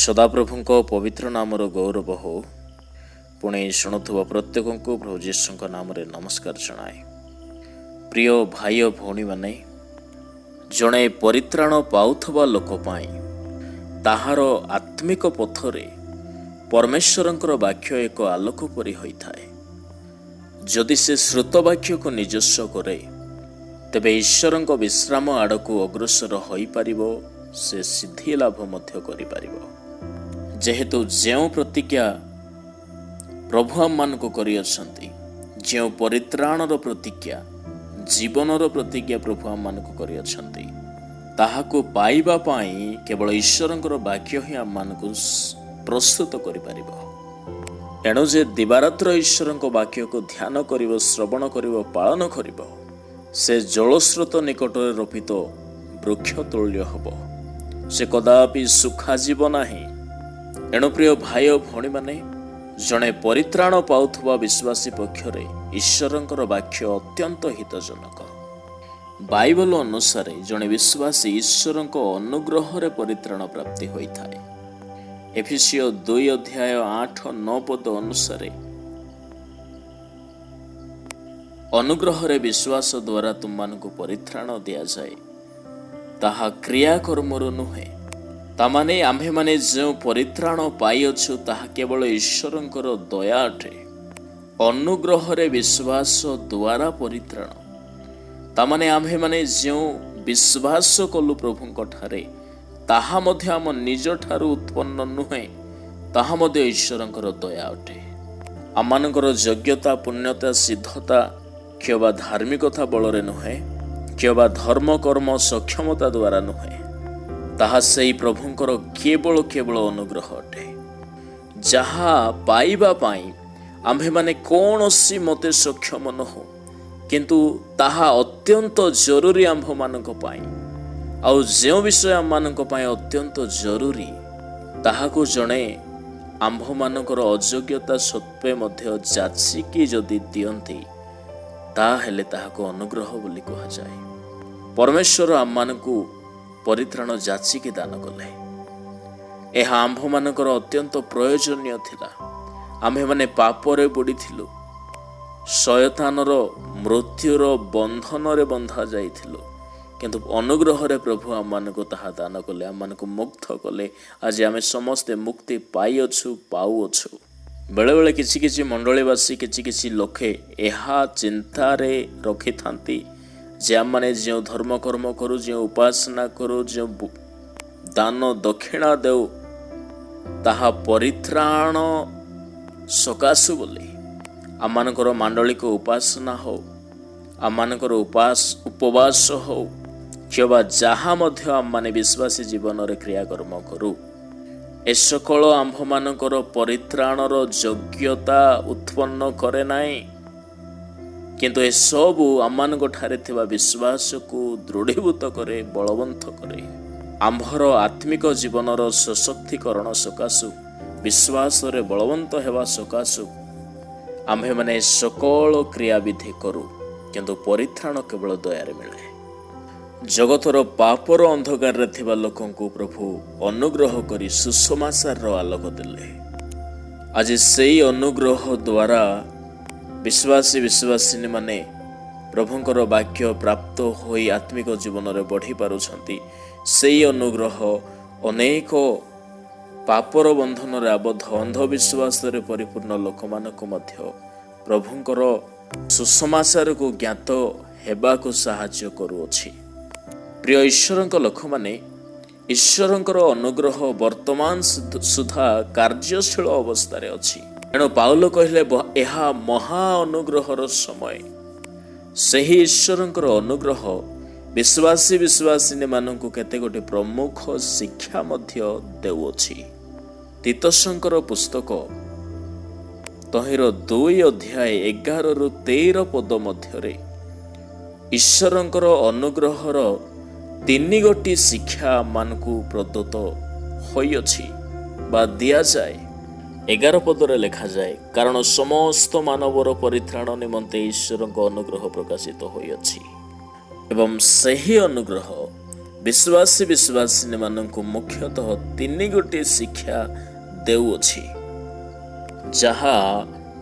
ସଦାପ୍ରଭୁଙ୍କ ପବିତ୍ର ନାମର ଗୌରବ ହଉ। ପୁଣି ଶୁଣୁଥିବା ପ୍ରତ୍ୟେକଙ୍କୁ ପ୍ରଭୁ ଯୀଶୁଙ୍କ ନାମରେ ନମସ୍କାର ଜଣାଏ। ପ୍ରିୟ ଭାଇ ଓ ଭଉଣୀମାନେ, ଜଣେ ପରିତ୍ରାଣ ପାଉଥିବା ଲୋକ ପାଇଁ ତାହାର ଆତ୍ମିକ ପଥରେ ପରମେଶ୍ୱରଙ୍କର ବାକ୍ୟ ଏକ ଆଲୋକ ପରି ହୋଇଥାଏ। ଯଦି ସେ ଶ୍ରୁତ ବାକ୍ୟକୁ ନିଜସ୍ୱ କରେ, ତେବେ ଈଶ୍ୱରଙ୍କ ବିଶ୍ରାମ ଆଡ଼କୁ ଅଗ୍ରସର ହୋଇପାରିବ, ସେ ସିଦ୍ଧି ଲାଭ ମଧ୍ୟ କରିପାରିବ। ଯେହେତୁ ଯେଉଁ ପ୍ରତିଜ୍ଞା ପ୍ରଭୁ ଆମମାନଙ୍କୁ କରିଅଛନ୍ତି, ଯେଉଁ ପରିତ୍ରାଣର ପ୍ରତିଜ୍ଞା, ଜୀବନର ପ୍ରତିଜ୍ଞା ପ୍ରଭୁ ଆମମାନଙ୍କୁ କରିଅଛନ୍ତି, ତାହାକୁ ପାଇବା ପାଇଁ କେବଳ ଈଶ୍ୱରଙ୍କର ବାକ୍ୟ ହିଁ ଆମମାନଙ୍କୁ ପ୍ରସ୍ତୁତ କରିପାରିବ। ଏଣୁ ଯେ ଦିବାରାତ୍ର ଈଶ୍ୱରଙ୍କ ବାକ୍ୟକୁ ଧ୍ୟାନ କରିବ, ଶ୍ରବଣ କରିବ, ପାଳନ କରିବ, ସେ ଜଳସ୍ରୋତ ନିକଟରେ ରୋପିତ ବୃକ୍ଷ ତୁଲ୍ୟ ହେବ। ସେ କଦାପି ଶୁଖାଯିବ ନାହିଁ। ଏଣୁ ପ୍ରିୟ ଭାଇ ଓ ଭଉଣୀମାନେ, ଜଣେ ପରିତ୍ରାଣ ପାଉଥିବା ବିଶ୍ୱାସୀ ପକ୍ଷରେ ଈଶ୍ୱରଙ୍କର ବାକ୍ୟ ଅତ୍ୟନ୍ତ ହିତଜନକ। ବାଇବଲ ଅନୁସାରେ ଜଣେ ବିଶ୍ୱାସୀ ଈଶ୍ୱରଙ୍କ ଅନୁଗ୍ରହରେ ପରିତ୍ରାଣ ପ୍ରାପ୍ତି ହୋଇଥାଏ। ଏଫିସୀୟ 2 ଅଧ୍ୟାୟ 8-9 ପଦ ଅନୁସାରେ, "ଅନୁଗ୍ରହରେ ବିଶ୍ୱାସ ଦ୍ୱାରା ତୁମମାନଙ୍କୁ ପରିତ୍ରାଣ ଦିଆଯାଏ, ତାହା କ୍ରିୟାକର୍ମରୁ ନୁହେଁ।" ତାମାନେ ଆମ୍ଭେମାନେ ଯେଉଁ ପରିତ୍ରାଣ ପାଇଅଛୁ, ତାହା କେବଳ ଈଶ୍ୱରଙ୍କର ଦୟା ଅଟେ। ଅନୁଗ୍ରହରେ ବିଶ୍ୱାସ ଦ୍ୱାରା ପରିତ୍ରାଣ। ତାମାନେ ଆମ୍ଭେମାନେ ଯେଉଁ ବିଶ୍ୱାସ କଲୁ ପ୍ରଭୁଙ୍କ ଠାରେ, ତାହା ମଧ୍ୟ ଆମ ନିଜଠାରୁ ଉତ୍ପନ୍ନ ନୁହେଁ, ତାହା ମଧ୍ୟ ଈଶ୍ୱରଙ୍କର ଦୟା ଅଟେ। ଆମମାନଙ୍କର ଯୋଗ୍ୟତା, ପୁଣ୍ୟତା, ସିଦ୍ଧତା କିମ୍ବା ଧାର୍ମିକତା ବଳରେ ନୁହେଁ, କିମ୍ବା ଧର୍ମ କର୍ମ ସକ୍ଷମତା ଦ୍ୱାରା ନୁହେଁ। ତାହା ସେଇ ପ୍ରଭୁଙ୍କର କେବଳ କେବଳ ଅନୁଗ୍ରହ ଅଟେ, ଯାହା ପାଇବା ପାଇଁ ଆମ୍ଭେମାନେ କୌଣସି ମତେ ସକ୍ଷମ ନୋହୁଁ, କିନ୍ତୁ ତାହା ଅତ୍ୟନ୍ତ ଜରୁରୀ ଆମ୍ଭମାନଙ୍କ ପାଇଁ। ଆଉ ଯେଉଁ ବିଷୟ ଆମମାନଙ୍କ ପାଇଁ ଅତ୍ୟନ୍ତ ଜରୁରୀ, ତାହାକୁ ଜଣେ ଆମ୍ଭମାନଙ୍କର ଅଯୋଗ୍ୟତା ସତ୍ତ୍ୱେ ମଧ୍ୟ ଯାଚିକି ଯଦି ଦିଅନ୍ତି, ତାହେଲେ ତାହାକୁ ଅନୁଗ୍ରହ ବୋଲି କୁହାଯାଏ। ପରମେଶ୍ୱର ଆମମାନଙ୍କୁ ପରିତ୍ରାଣ ଯାଚିକି ଦାନ କଲେ। ଏହା ଆମ୍ଭମାନଙ୍କର ଅତ୍ୟନ୍ତ ପ୍ରୟୋଜନୀୟ ଥିଲା। ଆମ୍ଭେମାନେ ପାପରେ ବୁଡ଼ିଥିଲୁ, ଶୟତାନର ମୃତ୍ୟୁର ବନ୍ଧନରେ ବନ୍ଧା ଯାଇଥିଲୁ, କିନ୍ତୁ ଅନୁଗ୍ରହରେ ପ୍ରଭୁ ଆମମାନଙ୍କୁ ତାହା ଦାନ କଲେ, ଆମମାନଙ୍କୁ ମୁକ୍ତ କଲେ। ଆଜି ଆମେ ସମସ୍ତେ ମୁକ୍ତି ପାଇଅଛୁ, ପାଉଅଛୁ। ବେଳେବେଳେ କିଛି କିଛି ମଣ୍ଡଳୀବାସୀ, କିଛି କିଛି ଲୋକେ ଏହା ଚିନ୍ତାରେ ରଖିଥାନ୍ତି ଯେ ଆମମାନେ ଯେଉଁ ଧର୍ମକର୍ମ କରୁ, ଯେଉଁ ଉପାସନା କରୁ, ଯେଉଁ ଦାନ ଦକ୍ଷିଣା ଦେଉ, ତାହା ପରିତ୍ରାଣ ସକାଶୁ ବୋଲି। ଆମମାନଙ୍କର ମାଣ୍ଡଳିକ ଉପାସନା ହଉ, ଆମମାନଙ୍କର ଉପବାସ ହଉ, କିମ୍ବା ଯାହା ମଧ୍ୟ ଆମମାନେ ବିଶ୍ୱାସୀ ଜୀବନରେ କ୍ରିୟାକର୍ମ କରୁ, ଏ ସକଳ ଆମ୍ଭମାନଙ୍କର ପରିତ୍ରାଣର ଯୋଗ୍ୟତା ଉତ୍ପନ୍ନ କରେ ନାହିଁ, କିନ୍ତୁ ଏସବୁ ଆମମାନଙ୍କ ଠାରେ ଥିବା ବିଶ୍ୱାସକୁ ଦୃଢ଼ୀଭୂତ କରେ, ବଳବନ୍ତ କରେ। ଆମ୍ଭର ଆତ୍ମିକ ଜୀବନର ସଶକ୍ତିକରଣ ସକାଶୁ, ବିଶ୍ୱାସରେ ବଳବନ୍ତ ହେବା ସକାଶୁ ଆମ୍ଭେମାନେ ସକଳ କ୍ରିୟାବିଧି କରୁ, କିନ୍ତୁ ପରିତ୍ରାଣ କେବଳ ଦୟାରେ ମିଳେ। ଜଗତର ପାପର ଅନ୍ଧକାରରେ ଥିବା ଲୋକଙ୍କୁ ପ୍ରଭୁ ଅନୁଗ୍ରହ କରି ସୁସମାଚାରର ଆଲୋକ ଦେଲେ। ଆଜି ସେଇ ଅନୁଗ୍ରହ ଦ୍ୱାରା ବିଶ୍ୱାସୀ ବିଶ୍ୱାସିନୀ ମାନେ ପ୍ରଭୁଙ୍କର ବାକ୍ୟ ପ୍ରାପ୍ତ ହୋଇ ଆତ୍ମିକ ଜୀବନରେ ବଢ଼ି ପାରୁଛନ୍ତି। ସେଇ ଅନୁଗ୍ରହ ଅନେକ ପାପର ବନ୍ଧନରେ ଆବଦ୍ଧ, ଅନ୍ଧବିଶ୍ୱାସରେ ପରିପୂର୍ଣ୍ଣ ଲୋକମାନଙ୍କୁ ମଧ୍ୟ ପ୍ରଭୁଙ୍କର ସୁସମାଚାରକୁ ଜ୍ଞାତ ହେବାକୁ ସାହାଯ୍ୟ କରୁଅଛି। ପ୍ରିୟ ଈଶ୍ୱରଙ୍କ ଲୋକମାନେ, ଈଶ୍ୱରଙ୍କର ଅନୁଗ୍ରହ ବର୍ତ୍ତମାନ ସୁଦ୍ଧା କାର୍ଯ୍ୟଶୀଳ ଅବସ୍ଥାରେ ଅଛି। ଏଣୁ ପାଉଲ କହିଲେ, "ଏହା ମହା ଅନୁଗ୍ରହର ସମୟ।" ସେହି ଈଶ୍ୱରଙ୍କର ଅନୁଗ୍ରହ ବିଶ୍ୱାସୀ ବିଶ୍ୱାସିନୀ ମାନଙ୍କୁ କେତେ ଗୋଟି ପ୍ରମୁଖ ଶିକ୍ଷା ମଧ୍ୟ ଦେଉଅଛି। ତୀତସଙ୍କର ପୁସ୍ତକ ତହିଁର 2 ଅଧ୍ୟାୟ 11ରୁ 13 ପଦ ମଧ୍ୟରେ ଈଶ୍ୱରଙ୍କର ଅନୁଗ୍ରହର ତିନି ଗୋଟି ଶିକ୍ଷା ଆମମାନଙ୍କୁ ପ୍ରଦତ୍ତ ହୋଇଅଛି ବା ଦିଆଯାଏ। 11 ପଦରେ ଲେଖାଯାଏ, "କାରଣ ସମସ୍ତ ମାନବର ପରିତ୍ରାଣ ନିମନ୍ତେ ଈଶ୍ୱରଙ୍କ ଅନୁଗ୍ରହ ପ୍ରକାଶିତ ହୋଇଅଛି।" ଏବଂ ସେହି ଅନୁଗ୍ରହ ବିଶ୍ୱାସୀ ବିଶ୍ୱାସିନୀମାନଙ୍କୁ ବିଶ୍ୱାସୀ ବିଶ୍ୱାସିନୀମାନଙ୍କୁ ମୁଖ୍ୟତଃ ତିନି ଗୋଟିଏ ଶିକ୍ଷା ଦେଉଅଛି, ଯାହା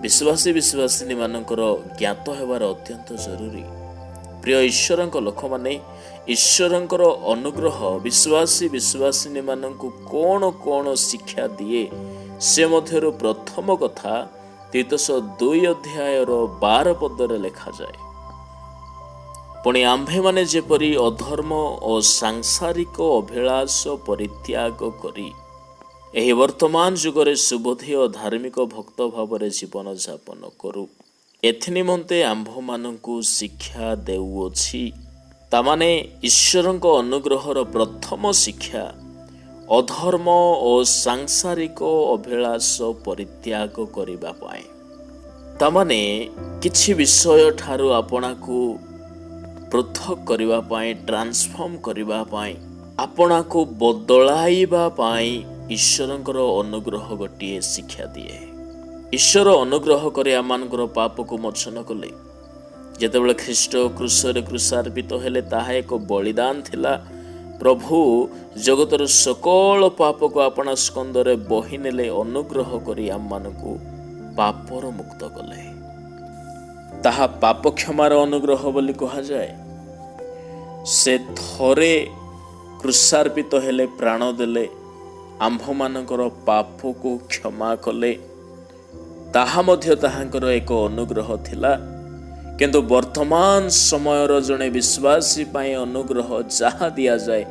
ବିଶ୍ୱାସୀ ବିଶ୍ୱାସିନୀମାନଙ୍କର ଜ୍ଞାତ ହେବାର ଅତ୍ୟନ୍ତ ଜରୁରୀ। ପ୍ରିୟ ଈଶ୍ୱରଙ୍କ ଲୋକମାନେ, ଈଶ୍ୱରଙ୍କର ଅନୁଗ୍ରହ ବିଶ୍ୱାସୀ ବିଶ୍ୱାସିନୀମାନଙ୍କୁ କ'ଣ କ'ଣ ଶିକ୍ଷା ଦିଏ, ସେ ମଧ୍ୟରୁ ପ୍ରଥମ କଥା ତୀତସ 2 ଅଧ୍ୟାୟର 12 ପଦରେ ଲେଖାଯାଏ, "ପୁଣି ଆମ୍ଭେମାନେ ଯେପରି ଅଧର୍ମ ଓ ସାଂସାରିକ ଅଭିଳାଷ ପରିତ୍ୟାଗ କରି ଏହି ବର୍ତ୍ତମାନ ଯୁଗରେ ସୁବୁଦ୍ଧି ଓ ଧାର୍ମିକ ଭକ୍ତ ଭାବରେ ଜୀବନଯାପନ କରୁ, ଏଥିନିମନ୍ତେ ଆମ୍ଭମାନଙ୍କୁ ଶିକ୍ଷା ଦେଉଅଛି।" ତାମାନେ ଈଶ୍ୱରଙ୍କ ଅନୁଗ୍ରହର ପ୍ରଥମ ଶିକ୍ଷା ଅଧର୍ମ ଓ ସାଂସାରିକ ଅଭିଳାଷ ପରିତ୍ୟାଗ କରିବା ପାଇଁ। ତାମାନେ କିଛି ବିଷୟ ଠାରୁ ଆପଣାକୁ ପୃଥକ କରିବା ପାଇଁ, ଟ୍ରାନ୍ସଫର୍ମ କରିବା ପାଇଁ, ଆପଣାକୁ ବଦଳାଇବା ପାଇଁ ଈଶ୍ୱରଙ୍କର ଅନୁଗ୍ରହ ଗୋଟିଏ ଶିକ୍ଷା ଦିଏ। ଈଶ୍ୱର ଅନୁଗ୍ରହ କରି ଆମମାନଙ୍କର ପାପକୁ ମୋଚନ କଲେ। ଯେତେବେଳେ ଖ୍ରୀଷ୍ଟ କ୍ରୁଶରେ କ୍ରୁଶାର୍ପିତ ହେଲେ, ତାହା ଏକ ବଳିଦାନ ଥିଲା। ପ୍ରଭୁ ଜଗତର ସକଳ ପାପକୁ ଆପଣା ସ୍କନ୍ଧରେ ବହି ନେଲେ। ଅନୁଗ୍ରହ କରି ଆମମାନଙ୍କୁ ପାପର ମୁକ୍ତ କଲେ। ତାହା ପାପ କ୍ଷମାର ଅନୁଗ୍ରହ ବୋଲି କୁହାଯାଏ। ସେ ଥରେ କ୍ରୁଶାର୍ପିତ ହେଲେ, ପ୍ରାଣ ଦେଲେ, ଆମ୍ଭମାନଙ୍କର ପାପକୁ କ୍ଷମା କଲେ। ତାହା ମଧ୍ୟ ତାହାଙ୍କର ଏକ ଅନୁଗ୍ରହ ଥିଲା। କିନ୍ତୁ ବର୍ତ୍ତମାନ ସମୟର ଜଣେ ବିଶ୍ୱାସୀ ପାଇଁ ଅନୁଗ୍ରହ ଯାହା ଦିଆଯାଏ,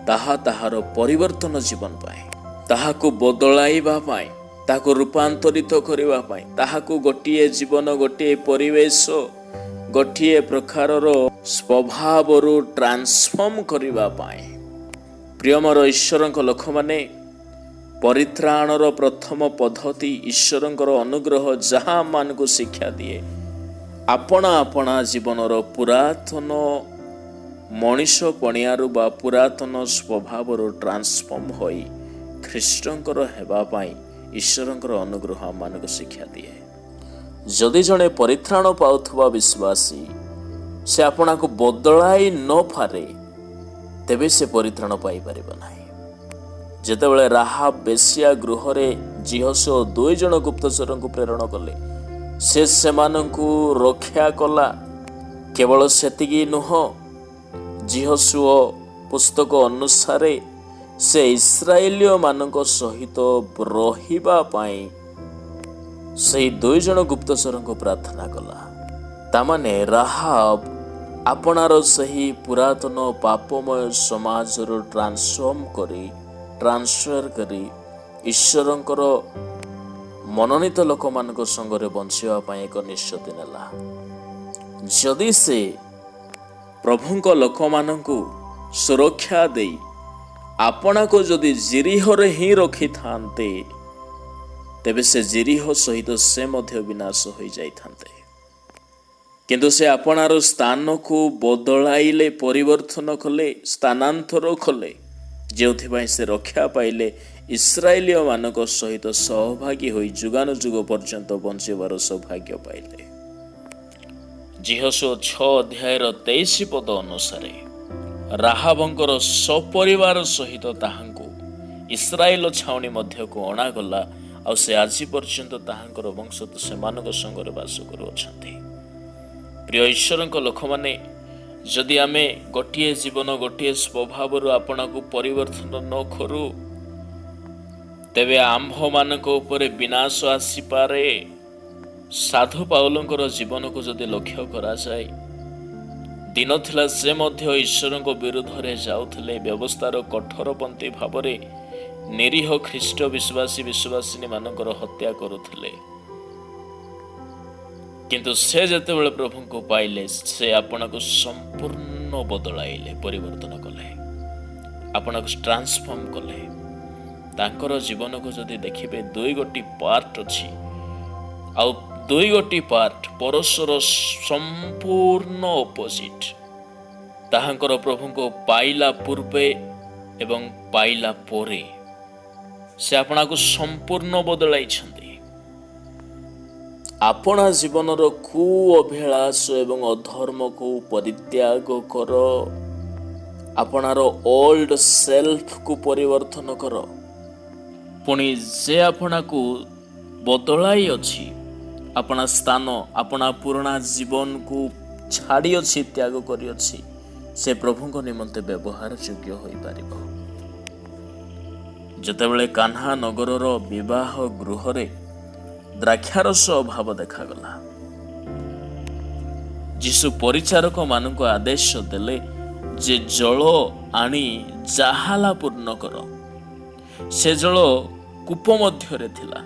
ତାହା ତାହାର ପରିବର୍ତ୍ତନ ଜୀବନ ପାଇଁ, ତାହାକୁ ବଦଳାଇବା ପାଇଁ, ତାହାକୁ ରୂପାନ୍ତରିତ କରିବା ପାଇଁ, ତାହାକୁ ଗୋଟିଏ ଜୀବନ, ଗୋଟିଏ ପରିବେଶ, ଗୋଟିଏ ପ୍ରକାରର ସ୍ୱଭାବରୁ ଟ୍ରାନ୍ସଫର୍ମ କରିବା ପାଇଁ। ପ୍ରିୟ ମୋର ଈଶ୍ୱରଙ୍କ ଲୋକମାନେ, ପରିତ୍ରାଣର ପ୍ରଥମ ପଦ୍ଧତି ଈଶ୍ୱରଙ୍କର ଅନୁଗ୍ରହ ଯାହା ଆମମାନଙ୍କୁ ଶିକ୍ଷା ଦିଏ, ଆପଣା ଆପଣା ଜୀବନର ପୁରାତନ ମଣିଷ ପଣିଆରୁ ବା ପୁରାତନ ସ୍ୱଭାବରୁ ଟ୍ରାନ୍ସଫର୍ମ ହୋଇ ଖ୍ରୀଷ୍ଟଙ୍କର ହେବା ପାଇଁ ଈଶ୍ୱରଙ୍କର ଅନୁଗ୍ରହ ଆମମାନଙ୍କୁ ଶିକ୍ଷା ଦିଏ। ଯଦି ଜଣେ ପରିତ୍ରାଣ ପାଉଥିବା ବିଶ୍ୱାସୀ ସେ ଆପଣାକୁ ବଦଳାଇ ନପାରେ, ତେବେ ସେ ପରିତ୍ରାଣ ପାଇପାରିବ ନାହିଁ। ଯେତେବେଳେ ରାହାବ ବେଶ୍ୟା ଗୃହରେ ଯିହୋଶୂୟ ଦୁଇ ଜଣ ଗୁପ୍ତଚରଙ୍କୁ ପ୍ରେରଣ କଲେ, ସେ ସେମାନଙ୍କୁ ରକ୍ଷା କଲା। କେବଳ ସେତିକି ନୁହଁ, ଯିହୋଶୂୟ ପୁସ୍ତକ ଅନୁସାରେ ସେ ଇସ୍ରାଏଲୀୟମାନଙ୍କ ସହିତ ରହିବା ପାଇଁ ସେହି ଦୁଇ ଜଣ ଗୁପ୍ତଚରଙ୍କୁ ପ୍ରାର୍ଥନା କଲା। ତାମାନେ ରାହାବ ଆପଣାର ସେହି ପୁରାତନ ପାପମୟ ସମାଜରୁ ଟ୍ରାନ୍ସଫର୍ମ କରି, ଟ୍ରାନ୍ସଫର କରି ଈଶ୍ୱରଙ୍କର ମନୋନୀତ ଲୋକମାନଙ୍କ ସଙ୍ଗରେ ବଞ୍ଚିବା ପାଇଁ ଏକ ନିଷ୍ପତ୍ତି ନେଲା। ଯଦି ସେ ପ୍ରଭୁଙ୍କ ଲୋକମାନଙ୍କୁ ସୁରକ୍ଷା ଦେଇ ଆପଣାକୁ ଯଦି ଯିରୀହୋରେ ହିଁ ରଖିଥାନ୍ତେ, ତେବେ ସେ ଯିରୀହୋ ସହିତ ସେ ମଧ୍ୟ ବିନାଶ ହୋଇଯାଇଥାନ୍ତେ। କିନ୍ତୁ ସେ ଆପଣାର ସ୍ଥାନକୁ ବଦଳାଇଲେ, ପରିବର୍ତ୍ତନ କଲେ, ସ୍ଥାନାନ୍ତର କଲେ, ଯେଉଁଥିପାଇଁ ସେ ରକ୍ଷା ପାଇଲେ, ଇସ୍ରାଏଲୀୟମାନଙ୍କ ସହିତ ସହଭାଗୀ ହୋଇ ଯୁଗାନୁଯୁଗ ପର୍ଯ୍ୟନ୍ତ ବଞ୍ଚିବାର ସୌଭାଗ୍ୟ ପାଇଲେ। ଯିହୋଶୂୟ 6 ଅଧ୍ୟାୟର 23 ପଦ ଅନୁସାରେ ରାହାବଙ୍କର ସପରିବାର ସହିତ ତାହାଙ୍କୁ ଇସ୍ରାଏଲ ଛାଉଣି ମଧ୍ୟକୁ ଅଣାଗଲା, ଆଉ ସେ ଆଜି ପର୍ଯ୍ୟନ୍ତ ତାହାଙ୍କର ବଂଶ ସେମାନଙ୍କ ସଙ୍ଗରେ ବାସ କରୁଅଛନ୍ତି। ପ୍ରିୟ ଈଶ୍ୱରଙ୍କ ଲୋକମାନେ, ଯଦି ଆମେ ଗୋଟିଏ ଜୀବନ, ଗୋଟିଏ ସ୍ୱଭାବରୁ ଆପଣାକୁ ପରିବର୍ତ୍ତନ ନ କରୁ, ତେବେ ଆମ୍ଭମାନଙ୍କ ଉପରେ ବିନାଶ ଆସିପାରେ। ସାଧୁ ପାଉଲଙ୍କର ଜୀବନକୁ ଯଦି ଲକ୍ଷ୍ୟ କରାଯାଏ, ଦିନ ଥିଲା ସେ ମଧ୍ୟ ଈଶ୍ୱରଙ୍କ ବିରୁଦ୍ଧରେ ଯାଉଥିଲେ। ବ୍ୟବସ୍ଥାର କଠୋରପନ୍ଥୀ ଭାବରେ ନିରୀହ ଖ୍ରୀଷ୍ଟ ବିଶ୍ୱାସୀ ବିଶ୍ୱାସିନୀମାନଙ୍କର ହତ୍ୟା କରୁଥିଲେ। କିନ୍ତୁ ସେ ଯେତେବେଳେ ପ୍ରଭୁଙ୍କୁ ପାଇଲେ, ସେ ଆପଣାକୁ ସମ୍ପୂର୍ଣ୍ଣ ବଦଳାଇଲେ, ପରିବର୍ତ୍ତନ କଲେ, ଆପଣାକୁ ଟ୍ରାନ୍ସଫର୍ମ କଲେ। ତାଙ୍କର ଜୀବନକୁ ଯଦି ଦେଖିବେ, ଦୁଇ ଗୋଟି ପାର୍ଟ ଅଛି, ଆଉ ଦୁଇ ଗୋଟି ପାର୍ଟ ପରସ୍ପର ସମ୍ପୂର୍ଣ୍ଣ ଅପୋଜିଟ୍। ତାହାଙ୍କର ପ୍ରଭୁଙ୍କୁ ପାଇଲା ପୂର୍ବେ ଏବଂ ପାଇଲା ପରେ ସେ ଆପଣାକୁ ସମ୍ପୂର୍ଣ୍ଣ ବଦଳାଇଛନ୍ତି। ଆପଣା ଜୀବନର କୁ ଅଭିଳାଷ ଏବଂ ଅଧର୍ମକୁ ପରିତ୍ୟାଗ କର। ଆପଣାର ଓଲ୍ଡ ସେଲ୍ଫକୁ ପରିବର୍ତ୍ତନ କର। ପୁଣି ଯେ ଆପଣାକୁ ବଦଳାଇ ଅଛି, ଆପଣା ସ୍ଥାନ, ଆପଣା ପୁରୁଣା ଜୀବନକୁ ଛାଡ଼ିଅଛି, ତ୍ୟାଗ କରିଅଛି, ସେ ପ୍ରଭୁଙ୍କ ନିମନ୍ତେ ବ୍ୟବହାର ଯୋଗ୍ୟ ହୋଇପାରିବ। ଯେତେବେଳେ କାହ୍ନା ନଗରର ବିବାହ ଗୃହରେ ଦ୍ରାକ୍ଷାରସ ଅଭାବ ଦେଖାଗଲା, ଯୀଶୁ ପରିଚାରକମାନଙ୍କୁ ଆଦେଶ ଦେଲେ ଯେ ଜଳ ଆଣି ଜାହାଲା ପୂର୍ଣ୍ଣ କର। ସେ ଜଳ କୂପ ମଧ୍ୟରେ ଥିଲା।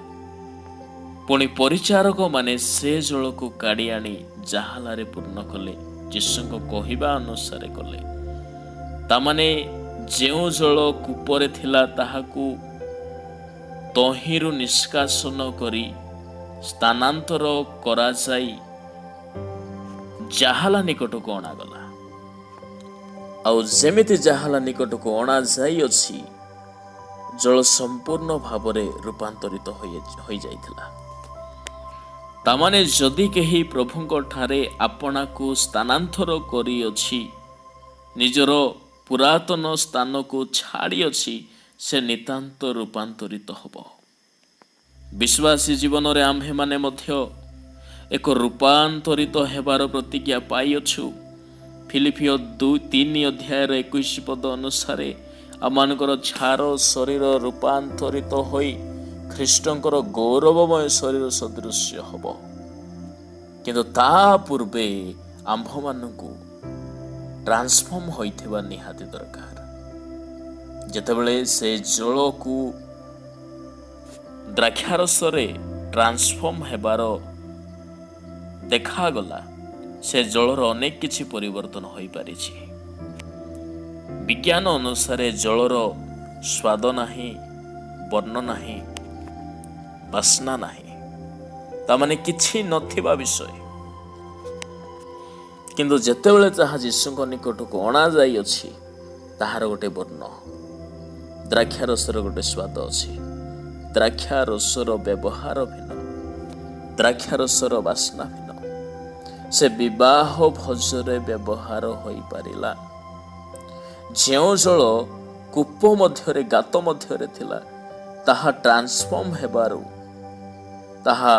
ପୁଣି ପରିଚାରକମାନେ ସେ ଜଳକୁ କାଢ଼ି ଆଣି ଜାହାଲାରେ ପୂର୍ଣ୍ଣ କଲେ, ଯୀଶୁଙ୍କ କହିବା ଅନୁସାରେ କଲେ। ତାମାନେ ଯେଉଁ ଜଳ କୂପରେ ଥିଲା, ତାହାକୁ ତହିଁରୁ ନିଷ୍କାସନ କରି ସ୍ଥାନାନ୍ତର କରାଯାଇ ଜାହାଲା ନିକଟକୁ ଅଣାଗଲା। ଆଉ ଯେମିତି ଜାହାଲା ନିକଟକୁ ଅଣାଯାଇଅଛି, ଜଳ ସମ୍ପୂର୍ଣ୍ଣ ଭାବରେ ରୂପାନ୍ତରିତ ହୋଇଯାଇଥିଲା। ତାମାନେ ଯଦି କେହି ପ୍ରଭୁଙ୍କ ଠାରେ ଆପଣାକୁ ସ୍ଥାନାନ୍ତର କରିଅଛି, ନିଜର ପୁରାତନ ସ୍ଥାନକୁ ଛାଡ଼ିଅଛି, ସେ ନିତାନ୍ତ ରୂପାନ୍ତରିତ ହେବ। ବିଶ୍ୱାସୀ ଜୀବନରେ ଆମ୍ଭେମାନେ ମଧ୍ୟ ଏକ ରୂପାନ୍ତରିତ ହେବାର ପ୍ରତିଜ୍ଞା ପାଇଅଛୁ। ଫିଲିପିଓ 2-3 ଅଧ୍ୟାୟର 21 ପଦ ଅନୁସାରେ ଆମମାନଙ୍କର ଛାର ଶରୀର ରୂପାନ୍ତରିତ ହୋଇ ଖ୍ରୀଷ୍ଟଙ୍କର ଗୌରବମୟ ଶରୀର ସଦୃଶ୍ୟ ହେବ। କିନ୍ତୁ ତା ପୂର୍ବେ ଆମ୍ଭମାନଙ୍କୁ ଟ୍ରାନ୍ସଫର୍ମ ହୋଇଥିବା ନିହାତି ଦରକାର। ଯେତେବେଳେ ସେ ଜଳକୁ ଦ୍ରାକ୍ଷାରସରେ ଟ୍ରାନ୍ସଫର୍ମ ହେବାର ଦେଖାଗଲା, ସେ ଜଳର ଅନେକ କିଛି ପରିବର୍ତ୍ତନ ହୋଇପାରିଛି। ବିଜ୍ଞାନ ଅନୁସାରେ ଜଳର ସ୍ୱାଦ ନାହିଁ, ବର୍ଣ୍ଣ ନାହିଁ, ବାସ୍ନା ନାହିଁ, ତାମାନେ କିଛି ନଥିବା ବିଷୟ। କିନ୍ତୁ ଯେତେବେଳେ ତାହା ଯୀଶୁଙ୍କ ନିକଟକୁ ଅଣାଯାଇଅଛି, ତାହାର ଗୋଟେ ବର୍ଣ୍ଣ, ଦ୍ରାକ୍ଷାରସର ଗୋଟେ ସ୍ୱାଦ ଅଛି। ଦ୍ରାକ୍ଷାରସର ବ୍ୟବହାର ଭିନ୍ନ, ଦ୍ରାକ୍ଷାରସର ବାସ୍ନା ଭିନ୍ନ। ସେ ବିବାହ ଭୋଜରେ ବ୍ୟବହାର ହୋଇପାରିଲା। ଯେଉଁ ଜଳ କୂପ ମଧ୍ୟରେ, ଗାତ ମଧ୍ୟରେ ଥିଲା, ତାହା ଟ୍ରାନ୍ସଫର୍ମ ହେବାରୁ ତାହା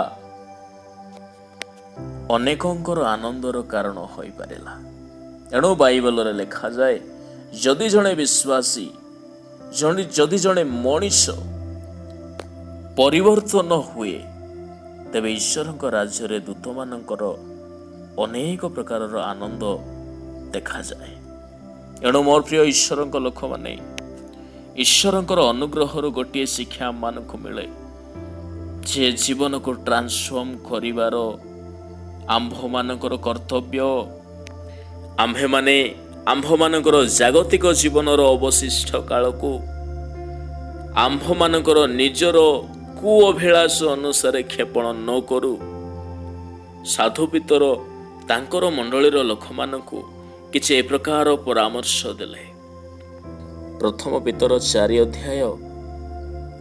ଅନେକଙ୍କର ଆନନ୍ଦର କାରଣ ହୋଇପାରିଲା। ଏଣୁ ବାଇବଲରେ ଲେଖାଯାଏ, ଯଦି ଜଣେ ବିଶ୍ୱାସୀ, ଯଦି ଜଣେ ମଣିଷ ପରିବର୍ତ୍ତନ ହୁଏ, ତେବେ ଈଶ୍ୱରଙ୍କ ରାଜ୍ୟରେ ଦୂତମାନଙ୍କର ଅନେକ ପ୍ରକାରର ଆନନ୍ଦ ଦେଖାଯାଏ। ଏଣୁ ମୋର ପ୍ରିୟ ଈଶ୍ୱରଙ୍କ ଲୋକମାନେ, ଈଶ୍ୱରଙ୍କର ଅନୁଗ୍ରହରୁ ଗୋଟିଏ ଶିକ୍ଷା ଆମମାନଙ୍କୁ ମିଳେ ଯେ ଜୀବନକୁ ଟ୍ରାନ୍ସଫର୍ମ କରିବାର ଆମ୍ଭମାନଙ୍କର କର୍ତ୍ତବ୍ୟ। ଆମ୍ଭେମାନେ ଆମ୍ଭମାନଙ୍କର ଜାଗତିକ ଜୀବନର ଅବଶିଷ୍ଟ କାଳକୁ ଆମ୍ଭମାନଙ୍କର ନିଜର କୁଅଭିଳାଷ ଅନୁସାରେ କ୍ଷେପଣ ନ କରୁ। ସାଧୁ ପିତର ତାଙ୍କର ମଣ୍ଡଳୀର ଲୋକମାନଙ୍କୁ କିଛି ଏ ପ୍ରକାର ପରାମର୍ଶ ଦେଲେ। ପ୍ରଥମ ପିତର 4 ଅଧ୍ୟାୟ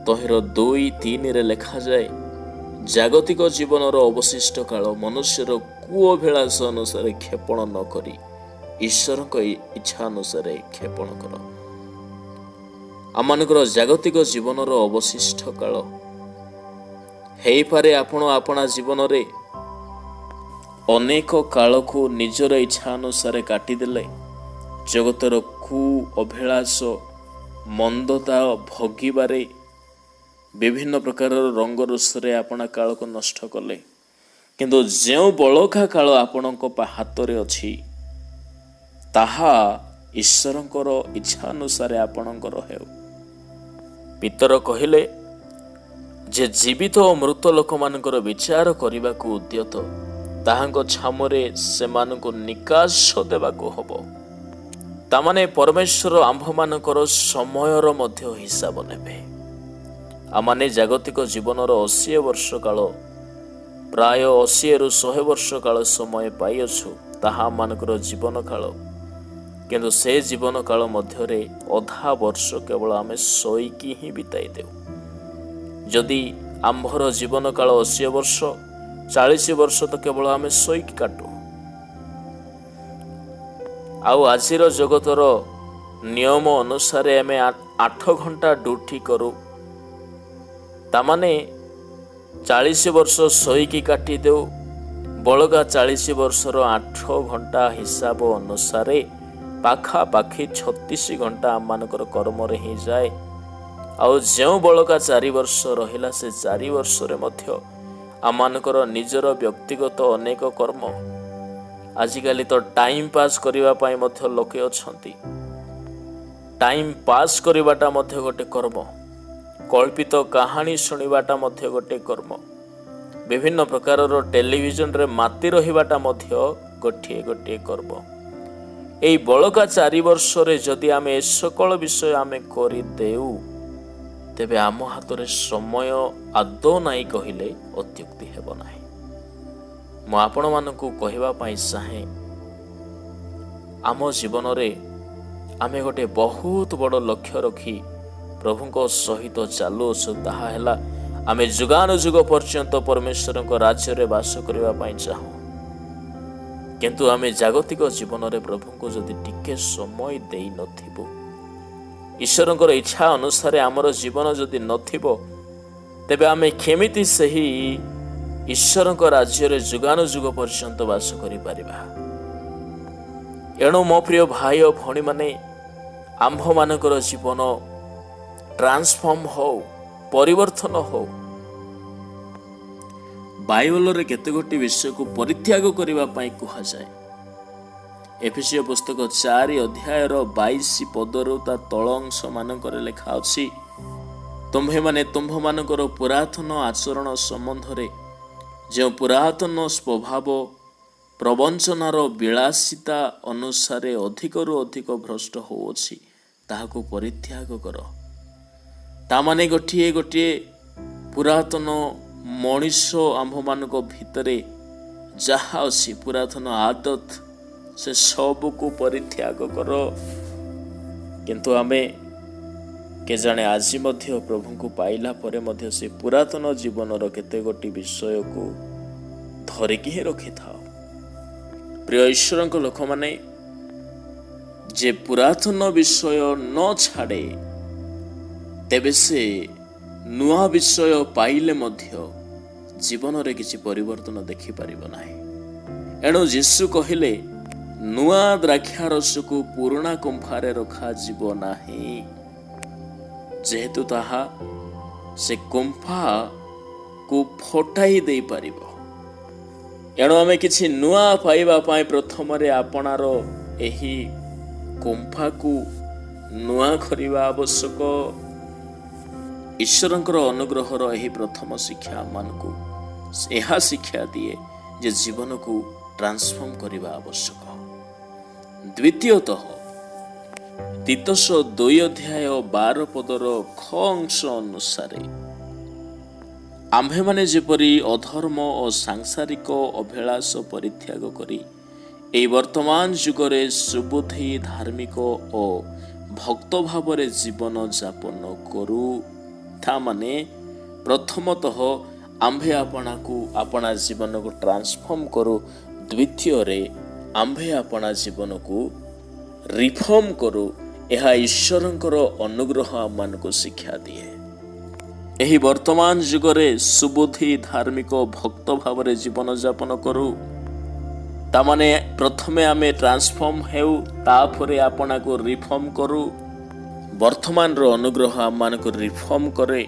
ତହିଁର 2-3ରେ ଲେଖାଯାଏ, ଜାଗତିକ ଜୀବନର ଅବଶିଷ୍ଟ କାଳ ମନୁଷ୍ୟର କୁଅଭିଳାଷ ଅନୁସାରେ କ୍ଷେପଣ ନ କରି ଈଶ୍ୱରଙ୍କ ଇଚ୍ଛା ଅନୁସାରେ କ୍ଷେପଣ କର। ଆମମାନଙ୍କର ଜାଗତିକ ଜୀବନର ଅବଶିଷ୍ଟ କାଳ ହେଇପାରେ, ଆପଣ ଆପଣା ଜୀବନରେ ଅନେକ କାଳକୁ ନିଜର ଇଚ୍ଛା ଅନୁସାରେ କାଟିଦେଲେ, ଜଗତର କୁ ଅଭିଳାଷ, ମନ୍ଦତା ଭୋଗିବାରେ, ବିଭିନ୍ନ ପ୍ରକାରର ରଙ୍ଗରସରେ ଆପଣା କାଳକୁ ନଷ୍ଟ କଲେ। କିନ୍ତୁ ଯେଉଁ ବଳକା କାଳ ଆପଣଙ୍କ ହାତରେ ଅଛି, ତାହା ଈଶ୍ୱରଙ୍କର ଇଚ୍ଛା ଅନୁସାରେ ଆପଣଙ୍କର ହେଉ। ପିତର କହିଲେ ଯେ ଜୀବିତ ଓ ମୃତ ଲୋକମାନଙ୍କର ବିଚାର କରିବାକୁ ଉଦ୍ୟତ, ତାହାଙ୍କ ଛାମୁରେ ସେମାନଙ୍କୁ ନିକାଶ ଦେବାକୁ ହବ। ତାମାନେ ପରମେଶ୍ୱର ଆମ୍ଭମାନଙ୍କର ସମୟର ମଧ୍ୟ ହିସାବ ନେବେ। ଆମମାନେ ଜାଗତିକ ଜୀବନର 80 ବର୍ଷ କାଳ, ପ୍ରାୟ 80ରୁ 100 ବର୍ଷ କାଳ ସମୟ ପାଇଅଛୁ, ତାହା ଆମମାନଙ୍କର ଜୀବନ କାଳ। କିନ୍ତୁ ସେ ଜୀବନ କାଳ ମଧ୍ୟରେ ଅଧା ବର୍ଷ କେବଳ ଆମେ ଶୋଇକି ହିଁ ବିତାଇ ଦେଉ। ଯଦି ଆମ୍ଭର ଜୀବନ କାଳ 80 ବର୍ଷ, 40 ବର୍ଷ ତ କେବଳ ଆମେ ଶୋଇକି କାଟୁ। ଆଉ ଆଜିର ଜଗତର ନିୟମ ଅନୁସାରେ ଆମେ 8 ଘଣ୍ଟା ଡ୍ୟୁଟି କରୁ, ତାମାନେ 40 ବର୍ଷ ଶୋଇକି କାଟିଦେଉ। ବଳକା 40 ବର୍ଷର 8 ଘଣ୍ଟା ହିସାବ ଅନୁସାରେ ପାଖାପାଖି 36 ଘଣ୍ଟା ଆମମାନଙ୍କର କର୍ମରେ ହିଁ ଯାଏ। ଆଉ ଯେଉଁ ବଳକା 4 ବର୍ଷ ରହିଲା, ସେ 4 ବର୍ଷରେ ମଧ୍ୟ ଆମମାନଙ୍କର ନିଜର ବ୍ୟକ୍ତିଗତ ଅନେକ କର୍ମ। ଆଜିକାଲି ତ ଟାଇମ୍ ପାସ୍ କରିବା ପାଇଁ ମଧ୍ୟ ଲୋକେ ଅଛନ୍ତି। ଟାଇମ୍ ପାସ୍ କରିବାଟା ମଧ୍ୟ ଗୋଟେ କର୍ମ। କଳ୍ପିତ କାହାଣୀ ଶୁଣିବାଟା ମଧ୍ୟ ଗୋଟେ କର୍ମ। ବିଭିନ୍ନ ପ୍ରକାରର ଟେଲିଭିଜନରେ ମାତି ରହିବାଟା ମଧ୍ୟ ଗୋଟିଏ ଗୋଟିଏ କର୍ମ। ଏଇ ବଳକା 4 ବର୍ଷରେ ଯଦି ଆମେ ଏ ସକଳ ବିଷୟ ଆମେ କରିଦେଉ, ତେବେ ଆମ ହାତରେ ସମୟ ଆଦୌ ନାହିଁ କହିଲେ ଅତ୍ୟୁକ୍ତି ହେବ ନାହିଁ। ମୁଁ ଆପଣମାନଙ୍କୁ କହିବା ପାଇଁ ଚାହେଁ, ଆମ ଜୀବନରେ ଆମେ ଗୋଟେ ବହୁତ ବଡ଼ ଲକ୍ଷ୍ୟ ରଖି ପ୍ରଭୁଙ୍କ ସହିତ ଚାଲୁଅଛୁ। ତାହା ହେଲା, ଆମେ ଯୁଗାନୁଯୁଗ ପର୍ଯ୍ୟନ୍ତ ପରମେଶ୍ୱରଙ୍କ ରାଜ୍ୟରେ ବାସ କରିବା ପାଇଁ ଚାହୁଁ। କିନ୍ତୁ ଆମେ ଜାଗତିକ ଜୀବନରେ ପ୍ରଭୁଙ୍କୁ ଯଦି ଟିକେ ସମୟ ଦେଇନଥିବୁ, ଈଶ୍ୱରଙ୍କର ଇଚ୍ଛା ଅନୁସାରେ ଆମର ଜୀବନ ଯଦି ନଥିବ, ତେବେ ଆମେ କେମିତି ସେହି ଈଶ୍ୱରଙ୍କ ରାଜ୍ୟରେ ଯୁଗାନୁଯୁଗ ପର୍ଯ୍ୟନ୍ତ ବାସ କରିପାରିବା? ଏଣୁ ମୋ ପ୍ରିୟ ଭାଇ ଓ ଭଉଣୀମାନେ, ଆମ୍ଭମାନଙ୍କର ଜୀବନ ଟ୍ରାନ୍ସଫର୍ମ ହଉ, ପରିବର୍ତ୍ତନ ହଉ। ବାଇବଲରେ କେତେ ଗୋଟି ବିଷୟକୁ ପରିତ୍ୟାଗ କରିବା ପାଇଁ କୁହାଯାଏ। ଏଫିସୀୟ ପୁସ୍ତକ 4 ଅଧ୍ୟାୟର 22 ପଦରୁ ତା ତଳ ଅଂଶ ମାନଙ୍କରେ ଲେଖା ଅଛି, ତୁମ୍ଭେମାନେ ତୁମ୍ଭମାନଙ୍କର ପୁରାତନ ଆଚରଣ ସମ୍ବନ୍ଧରେ ଯେଉଁ ପୁରାତନ ସ୍ୱଭାବ ପ୍ରବଞ୍ଚନାର ବିଳାସିତା ଅନୁସାରେ ଅଧିକରୁ ଅଧିକ ଭ୍ରଷ୍ଟ ହେଉଅଛି, ତାହାକୁ ପରିତ୍ୟାଗ କର। ତାମାନେ ଗୋଟିଏ ଗୋଟିଏ ପୁରାତନ ମଣିଷ ଆମ୍ଭମାନଙ୍କ ଭିତରେ ଯାହା ଅଛି, ପୁରାତନ ଆଦତ, ସେ ସବୁକୁ ପରିତ୍ୟାଗ କର। କିନ୍ତୁ ଆମେ କେଜାଣେ ଆଜି ମଧ୍ୟ ପ୍ରଭୁଙ୍କୁ ପାଇଲା ପରେ ମଧ୍ୟ ସେ ପୁରାତନ ଜୀବନର କେତେ ଗୋଟି ବିଷୟକୁ ଧରିକି ହିଁ ରଖିଥାଉ। ପ୍ରିୟ ଈଶ୍ୱରଙ୍କ ଲୋକମାନେ, ଯେ ପୁରାତନ ବିଷୟ ନ ଛାଡ଼େ, ତେବେ ସେ ନୂଆ ବିଷୟ ପାଇଲେ ମଧ୍ୟ ଜୀବନରେ କିଛି ପରିବର୍ତ୍ତନ ଦେଖିପାରିବ ନାହିଁ। ଏଣୁ ଯୀଶୁ କହିଲେ, ନୂଆ ଦ୍ରାକ୍ଷାରସକୁ ପୁରୁଣା କୁମ୍ଫାରେ ରଖାଯିବ ନାହିଁ, ଯେହେତୁ ତାହା ସେ କୁମ୍ଫାକୁ ଫଟାଇ ଦେଇପାରିବ। ଏଣୁ ଆମେ କିଛି ନୂଆ ପାଇବା ପାଇଁ ପ୍ରଥମରେ ଆପଣାର ଏହି କୁମ୍ଫାକୁ ନୂଆ କରିବା ଆବଶ୍ୟକ। ଈଶ୍ୱରଙ୍କର ଅନୁଗ୍ରହର ଏହି ପ୍ରଥମ ଶିକ୍ଷା ଆମମାନଙ୍କୁ ଏହା ଶିକ୍ଷା ଦିଏ ଯେ ଜୀବନକୁ ଟ୍ରାନ୍ସଫର୍ମ କରିବା ଆବଶ୍ୟକ। ଦ୍ୱିତୀୟତଃ, ତୀତସ 2 ଅଧ୍ୟାୟ 12 ପଦର ଖ ଅଂଶ ଅନୁସାରେ, ଆମ୍ଭେମାନେ ଯେପରି ଅଧର୍ମ ଓ ସାଂସାରିକ ଅଭିଳାଷ ପରିତ୍ୟାଗ କରି ଏହି ବର୍ତ୍ତମାନ ଯୁଗରେ ସୁବୁଦ୍ଧି, ଧାର୍ମିକ ଓ ଭକ୍ତ ଭାବରେ ଜୀବନ ଯାପନ କରୁ। ତାମାନେ ପ୍ରଥମତଃ ଆମ୍ଭେ ଆପଣାକୁ, ଆପଣା ଜୀବନକୁ ଟ୍ରାନ୍ସଫର୍ମ କରୁ। ଦ୍ୱିତୀୟରେ ଆମ୍ଭେ ଆପଣା ଜୀବନକୁ ରିଫର୍ମ କରୁ। ଏହା ଈଶ୍ୱରଙ୍କର ଅନୁଗ୍ରହ ଆମମାନଙ୍କୁ ଶିକ୍ଷା ଦିଏ। ଏହି ବର୍ତ୍ତମାନ ଯୁଗରେ ସୁବୁଦ୍ଧି, ଧାର୍ମିକ, ଭକ୍ତ ଭାବରେ ଜୀବନଯାପନ କରୁ। ତାମାନେ ପ୍ରଥମେ ଆମେ ଟ୍ରାନ୍ସଫର୍ମ ହେଉ, ତାପରେ ଆପଣାକୁ ରିଫର୍ମ କରୁ। ବର୍ତ୍ତମାନର ଅନୁଗ୍ରହ ଆମମାନଙ୍କୁ ରିଫର୍ମ କରେ।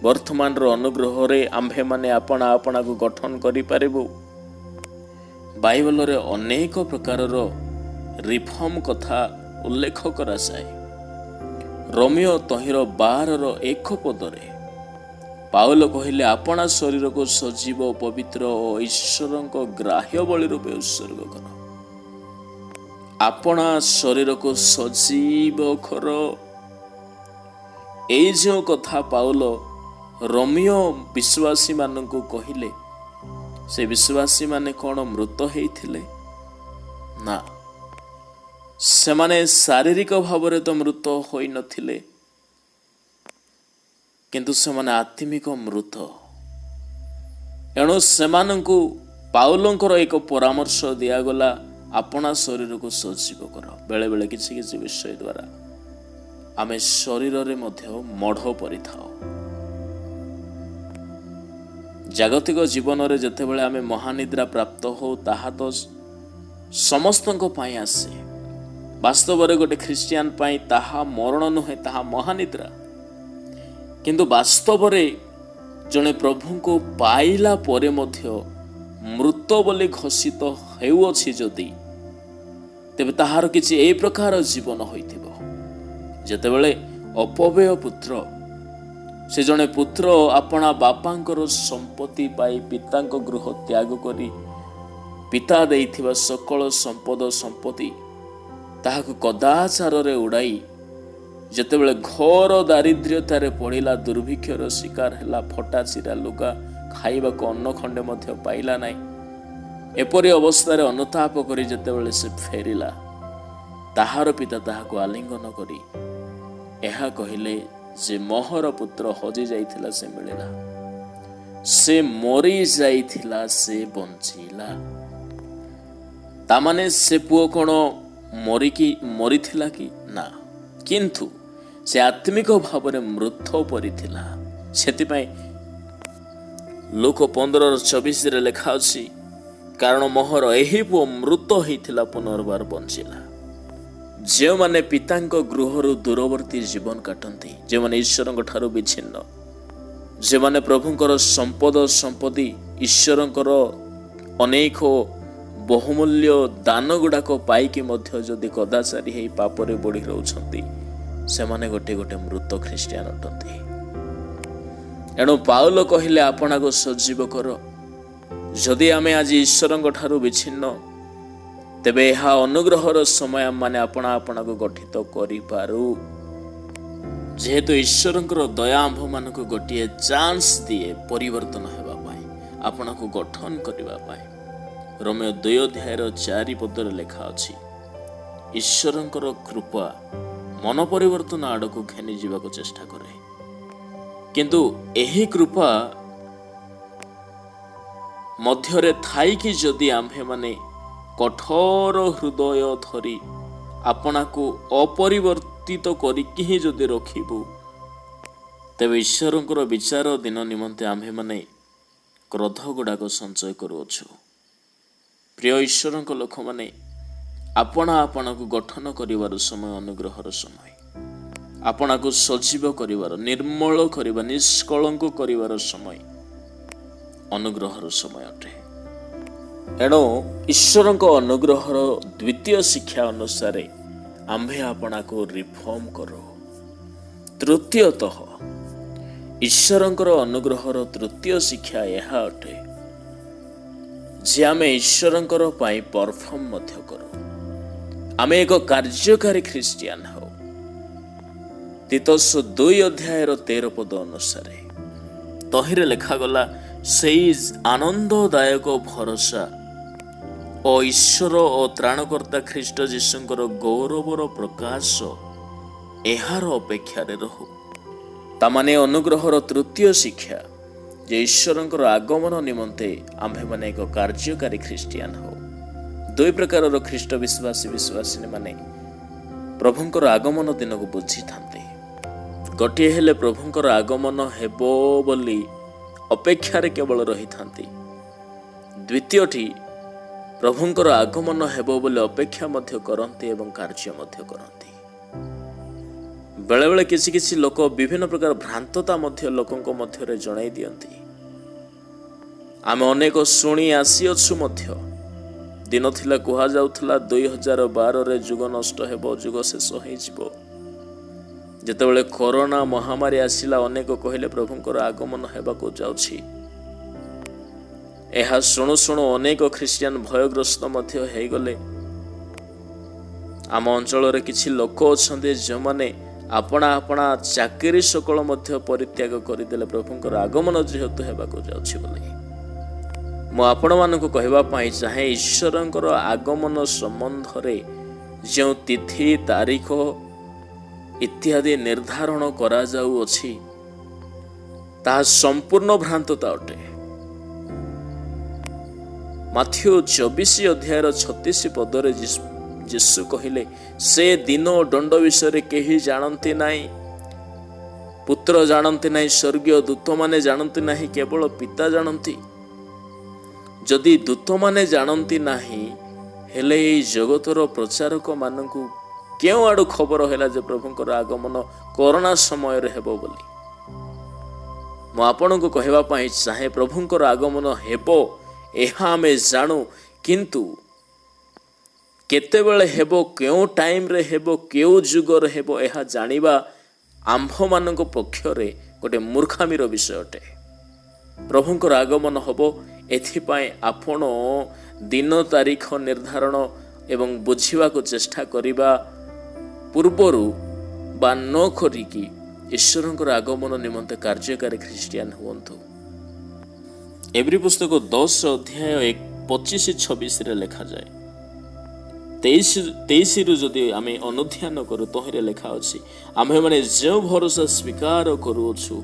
ବର୍ତ୍ତମାନର ଅନୁଗ୍ରହରେ ଆମ୍ଭେମାନେ ଆପଣା ଆପଣାକୁ ଗଠନ କରିପାରିବୁ। ବାଇବଲରେ ଅନେକ ପ୍ରକାରର ରିଫର୍ମ କଥା ଉଲ୍ଲେଖ କରାଯାଏ। ରୋମୀୟ ତହିଁର 12ର 1 ପଦରେ ପାଉଲ କହିଲେ, ଆପଣା ଶରୀରକୁ ସଜୀବ, ପବିତ୍ର ଓ ଈଶ୍ୱରଙ୍କ ଗ୍ରାହ୍ୟ ବଳି ରୂପେ ଉତ୍ସର୍ଗ କର। ଆପଣା ଶରୀରକୁ ସଜୀବ କର। ଏଇ ଯେଉଁ କଥା ପାଉଲ ରୋମୀୟ ବିଶ୍ୱାସୀମାନଙ୍କୁ କହିଲେ, ସେ ବିଶ୍ୱାସୀମାନେ କ'ଣ ମୃତ ହେଇଥିଲେ? ନା, ସେମାନେ ଶାରୀରିକ ଭାବରେ ତ ମୃତ ହୋଇନଥିଲେ, କିନ୍ତୁ ସେମାନେ ଆତ୍ମିକ ମୃତ। ଏଣୁ ସେମାନଙ୍କୁ ପାଉଲଙ୍କର ଏକ ପରାମର୍ଶ ଦିଆଗଲା, ଆପଣା ଶରୀରକୁ ସଜୀବ କର। ବେଳେବେଳେ କିଛି କିଛି ବିଷୟ ଦ୍ୱାରା ଆମେ ଶରୀରରେ ମଧ୍ୟ ମଢ଼ ପରିଥାଉ। ଜାଗତିକ ଜୀବନରେ ଯେତେବେଳେ ଆମେ ମହାନିଦ୍ରା ପ୍ରାପ୍ତ ହଉ, ତାହା ତ ସମସ୍ତଙ୍କ ପାଇଁ ଆସେ। ବାସ୍ତବରେ ଗୋଟେ ଖ୍ରୀଷ୍ଟିଆନ ପାଇଁ ତାହା ମରଣ ନୁହେଁ, ତାହା ମହାନିଦ୍ରା। କିନ୍ତୁ ବାସ୍ତବରେ ଜଣେ ପ୍ରଭୁଙ୍କୁ ପାଇଲା ପରେ ମଧ୍ୟ ମୃତ ବୋଲି ଘୋଷିତ ହେଉଅଛି ଯଦି, ତେବେ ତାହାର କିଛି ଏଇ ପ୍ରକାର ଜୀବନ ହୋଇଥିବ। ଯେତେବେଳେ ଅପବ୍ୟୟ ପୁତ୍ର, ସେ ଜଣେ ପୁତ୍ର ଆପଣା ବାପାଙ୍କର ସମ୍ପତ୍ତି ପାଇ ପିତାଙ୍କ ଗୃହ ତ୍ୟାଗ କରି ପିତା ଦେଇଥିବା ସକଳ ସମ୍ପଦ ସମ୍ପତ୍ତି ତାହାକୁ କଦାଚାରରେ ଉଡ଼ାଇ ଯେତେବେଳେ ଘୋର ଦାରିଦ୍ର୍ୟତାରେ ପଡ଼ିଲା, ଦୁର୍ଭିକ୍ଷର ଶିକାର ହେଲା, ଫଟା ଚିରା ଲୁଗା, ଖାଇବାକୁ ଅନ୍ନ ଖଣ୍ଡେ ମଧ୍ୟ ପାଇଲା ନାହିଁ, ଏପରି ଅବସ୍ଥାରେ ଅନୁତାପ କରି ଯେତେବେଳେ ସେ ଫେରିଲା, ତାହାର ପିତା ତାହାକୁ ଆଲିଙ୍ଗନ କରି ଏହା କହିଲେ ଯେ ମୋହର ପୁତ୍ର ହଜି ଯାଇଥିଲା, ସେ ମିଳିଲା; ସେ ମରି ଯାଇଥିଲା, ସେ ବଞ୍ଚିଲା। ତାମାନେ ସେ ପୁଅ କ'ଣ ମରିକି ମରିଥିଲା କି? ନା, କିନ୍ତୁ ସେ ଆତ୍ମିକ ଭାବରେ ମୃତ ପରି ଥିଲା। ସେଥିପାଇଁ ଲୂକ 15ର 24ରେ ଲେଖା ଅଛି, କାରଣ ମୋହର ଏହି ପୁଅ ମୃତ ହେଇଥିଲା, ପୁନର୍ବାର ବଞ୍ଚିଲା। ଯେଉଁମାନେ ପିତାଙ୍କ ଗୃହରୁ ଦୂରବର୍ତ୍ତୀ ଜୀବନ କାଟନ୍ତି, ଯେଉଁମାନେ ଈଶ୍ୱରଙ୍କ ଠାରୁ ବିଚ୍ଛିନ୍ନ, ଯେଉଁମାନେ ପ୍ରଭୁଙ୍କର ସମ୍ପଦ ସମ୍ପତ୍ତି, ଈଶ୍ୱରଙ୍କର ଅନେକ ବହୁମୂଲ୍ୟ ଦାନ ଗୁଡ଼ାକ ପାଇକି ମଧ୍ୟ ଯଦି କଦାଚାରୀ ହେଇ ପାପରେ ବଢ଼ି ରହୁଛନ୍ତି, ସେମାନେ ଗୋଟେ ଗୋଟେ ମୃତ ଖ୍ରୀଷ୍ଟିଆନ ଅଟନ୍ତି। ଏଣୁ ପାଉଲ କହିଲେ, ଆପଣାକୁ ସଜୀବ କର। ଯଦି ଆମେ ଆଜି ଈଶ୍ୱରଙ୍କ ଠାରୁ ବିଚ୍ଛିନ୍ନ, ତେବେ ଏହା ଅନୁଗ୍ରହର ସମୟ, ଆମମାନେ ଆପଣା ଆପଣାକୁ ଗଠିତ କରିପାରୁ। ଯେହେତୁ ଈଶ୍ୱରଙ୍କର ଦୟା ଆମ୍ଭମାନଙ୍କୁ ଗୋଟିଏ ଚାନ୍ସ ଦିଏ ପରିବର୍ତ୍ତନ ହେବା ପାଇଁ, ଆପଣଙ୍କୁ ଗଠନ କରିବା ପାଇଁ। ରୋମୀୟ 2 ଅଧ୍ୟାୟର 4 ପଦରେ ଲେଖା ଅଛି, ଈଶ୍ୱରଙ୍କର କୃପା ମନ ପରିବର୍ତ୍ତନ ଆଡ଼କୁ ଘେନି ଯିବାକୁ ଚେଷ୍ଟା କରେ। କିନ୍ତୁ ଏହି କୃପା ମଧ୍ୟରେ ଥାଇକି ଯଦି ଆମ୍ଭେମାନେ କଠୋର ହୃଦୟ ଧରି ଆପଣାକୁ ଅପରିବର୍ତ୍ତିତ କରିକି ହିଁ ଯଦି ରଖିବୁ, ତେବେ ଈଶ୍ୱରଙ୍କର ବିଚାର ଦିନ ନିମନ୍ତେ ଆମ୍ଭେମାନେ କ୍ରୋଧ ଗୁଡ଼ାକ ସଞ୍ଚୟ କରୁଅଛୁ। ପ୍ରିୟ ଈଶ୍ୱରଙ୍କ ଲୋକମାନେ, ଆପଣା ଆପଣାକୁ ଗଠନ କରିବାର ସମୟ ଅନୁଗ୍ରହର ସମୟ। ଆପଣାକୁ ସଜୀବ କରିବାର, ନିର୍ମଳ କରିବା, ନିଷ୍କଳଙ୍କ କରିବାର ସମୟ ଅନୁଗ୍ରହର ସମୟ ଅଟେ। ଏଣୁ ଈଶ୍ୱରଙ୍କ ଅନୁଗ୍ରହର ଦ୍ୱିତୀୟ ଶିକ୍ଷା ଅନୁସାରେ ଆମ୍ଭେ ଆପଣାକୁ ରିଫର୍ମ କରୁ। ତୃତୀୟତଃ, ଈଶ୍ୱରଙ୍କର ଅନୁଗ୍ରହର ତୃତୀୟ ଶିକ୍ଷା ଏହା ଅଟେ ଯେ ଆମେ ଈଶ୍ୱରଙ୍କର ପାଇଁ ପରଫର୍ମ ମଧ୍ୟ କରୁ। ଆମେ ଏକ କାର୍ଯ୍ୟକାରୀ ଖ୍ରୀଷ୍ଟିଆନ ହେଉ। ତୀତସ 2 ଅଧ୍ୟାୟର 13 ପଦ ଅନୁସାରେ ତହିଁରେ ଲେଖାଗଲା, ସେଇ ଆନନ୍ଦଦାୟକ ଭରସା ଓ ଈଶ୍ୱର ଓ ତ୍ରାଣକର୍ତ୍ତା ଖ୍ରୀଷ୍ଟ ଯୀଶୁଙ୍କର ଗୌରବର ପ୍ରକାଶ, ଏହାର ଅପେକ୍ଷାରେ ରହୁ। ତାମାନେ ଅନୁଗ୍ରହର ତୃତୀୟ ଶିକ୍ଷା ଯେ ଈଶ୍ୱରଙ୍କର ଆଗମନ ନିମନ୍ତେ ଆମ୍ଭେମାନେ ଏକ କାର୍ଯ୍ୟକାରୀ ଖ୍ରୀଷ୍ଟିଆନ ହଉ। ଦୁଇ ପ୍ରକାରର ଖ୍ରୀଷ୍ଟ ବିଶ୍ୱାସୀ ବିଶ୍ୱାସିନୀ ମାନେ ପ୍ରଭୁଙ୍କର ଆଗମନ ଦିନକୁ ବୁଝିଥାନ୍ତି। ଗୋଟିଏ ହେଲେ ପ୍ରଭୁଙ୍କର ଆଗମନ ହେବ ବୋଲି ଅପେକ୍ଷାରେ କେବଳ ରହିଥାନ୍ତି। ଦ୍ୱିତୀୟଟି ପ୍ରଭୁଙ୍କର ଆଗମନ ହେବ ବୋଲି ଅପେକ୍ଷା ମଧ୍ୟ କରନ୍ତି ଏବଂ କାର୍ଯ୍ୟ ମଧ୍ୟ କରନ୍ତି। ବେଳେବେଳେ କିଛି କିଛି ଲୋକ ବିଭିନ୍ନ ପ୍ରକାର ଭ୍ରାନ୍ତତା ମଧ୍ୟ ଲୋକଙ୍କ ମଧ୍ୟରେ ଜଣାଇ ଦିଅନ୍ତି। ଆମେ ଅନେକ ଶୁଣି ଆସିଅଛୁ ମଧ୍ୟ। ଦିନ ଥିଲା କୁହାଯାଉଥିଲା, 2012ରେ ଯୁଗ ନଷ୍ଟ ହେବ, ଯୁଗ ଶେଷ ହେଇଯିବ। ଯେତେବେଳେ କରୋନା ମହାମାରୀ ଆସିଲା, ଅନେକ କହିଲେ ପ୍ରଭୁଙ୍କର ଆଗମନ ହେବାକୁ ଯାଉଛି। ଏହା ଶୁଣୁ ଶୁଣୁ ଅନେକ ଖ୍ରୀଷ୍ଟିଆନ ଭୟଗ୍ରସ୍ତ ମଧ୍ୟ ହେଇଗଲେ। ଆମ ଅଞ୍ଚଳରେ କିଛି ଲୋକ ଅଛନ୍ତି, ଯେଉଁମାନେ ଆପଣା ଆପଣା ଚାକିରି ସକଳ ମଧ୍ୟ ପରିତ୍ୟାଗ କରିଦେଲେ, ପ୍ରଭୁଙ୍କର ଆଗମନ ଯେହେତୁ ହେବାକୁ ଯାଉଛି ବୋଲି। ମୁଁ ଆପଣମାନଙ୍କୁ କହିବା ପାଇଁ ଚାହେଁ, ଈଶ୍ୱରଙ୍କର ଆଗମନ ସମ୍ବନ୍ଧରେ ଯେଉଁ ତିଥି ତାରିଖ ଇତ୍ୟାଦି ନିର୍ଦ୍ଧାରଣ କରାଯାଉଅଛି, ତାହା ସମ୍ପୂର୍ଣ୍ଣ ଭ୍ରାନ୍ତତା ଅଟେ। ମାଥିଉ 24 ଅଧ୍ୟାୟର 36 ପଦରେ ଯୀଶୁ କହିଲେ, ସେ ଦିନ ଓ ଦଣ୍ଡ ବିଷୟରେ କେହି ଜାଣନ୍ତି ନାହିଁ, ପୁତ୍ର ଜାଣନ୍ତି ନାହିଁ, ସ୍ୱର୍ଗୀୟ ଦୂତମାନେ ଜାଣନ୍ତି ନାହିଁ, କେବଳ ପିତା ଜାଣନ୍ତି। ଯଦି ଦୂତମାନେ ଜାଣନ୍ତି ନାହିଁ, ହେଲେ ଏଇ ଜଗତର ପ୍ରଚାରକମାନଙ୍କୁ କେଉଁ ଆଡ଼ୁ ଖବର ହେଲା ଯେ ପ୍ରଭୁଙ୍କର ଆଗମନ କରୋନା ସମୟରେ ହେବ ବୋଲି? ମୁଁ ଆପଣଙ୍କୁ କହିବା ପାଇଁ ଚାହେଁ, ପ୍ରଭୁଙ୍କର ଆଗମନ ହେବ ଏହା ଆମେ ଜାଣୁ, କିନ୍ତୁ କେତେବେଳେ ହେବ, କେଉଁ ଟାଇମ୍ରେ ହେବ, କେଉଁ ଯୁଗରେ ହେବ, ଏହା ଜାଣିବା ଆମ୍ଭମାନଙ୍କ ପକ୍ଷରେ ଗୋଟେ ମୂର୍ଖାମିର ବିଷୟ ଅଟେ। ପ୍ରଭୁଙ୍କର ଆଗମନ ହେବ, ଏଥିପାଇଁ ଆପଣ ଦିନ ତାରିଖ ନିର୍ଦ୍ଧାରଣ ଏବଂ ବୁଝିବାକୁ ଚେଷ୍ଟା କରିବା ପୂର୍ବରୁ ବା ନ କରିକି ଈଶ୍ୱରଙ୍କର ଆଗମନ ନିମନ୍ତେ କାର୍ଯ୍ୟକାରୀ ଖ୍ରୀଷ୍ଟିଆନ ହୁଅନ୍ତୁ। ଏବ୍ରୀ ପୁସ୍ତକ 10 ଅଧ୍ୟାୟ 1, 25, 26ରେ ଲେଖାଯାଏ, 23ରୁ ଯଦି ଆମେ ଅନୁଧ୍ୟାନ କରୁ, ତହିଁରେ ଲେଖା ଅଛି, ଆମ୍ଭେମାନେ ଯେଉଁ ଭରସା ସ୍ୱୀକାର କରୁଅଛୁ,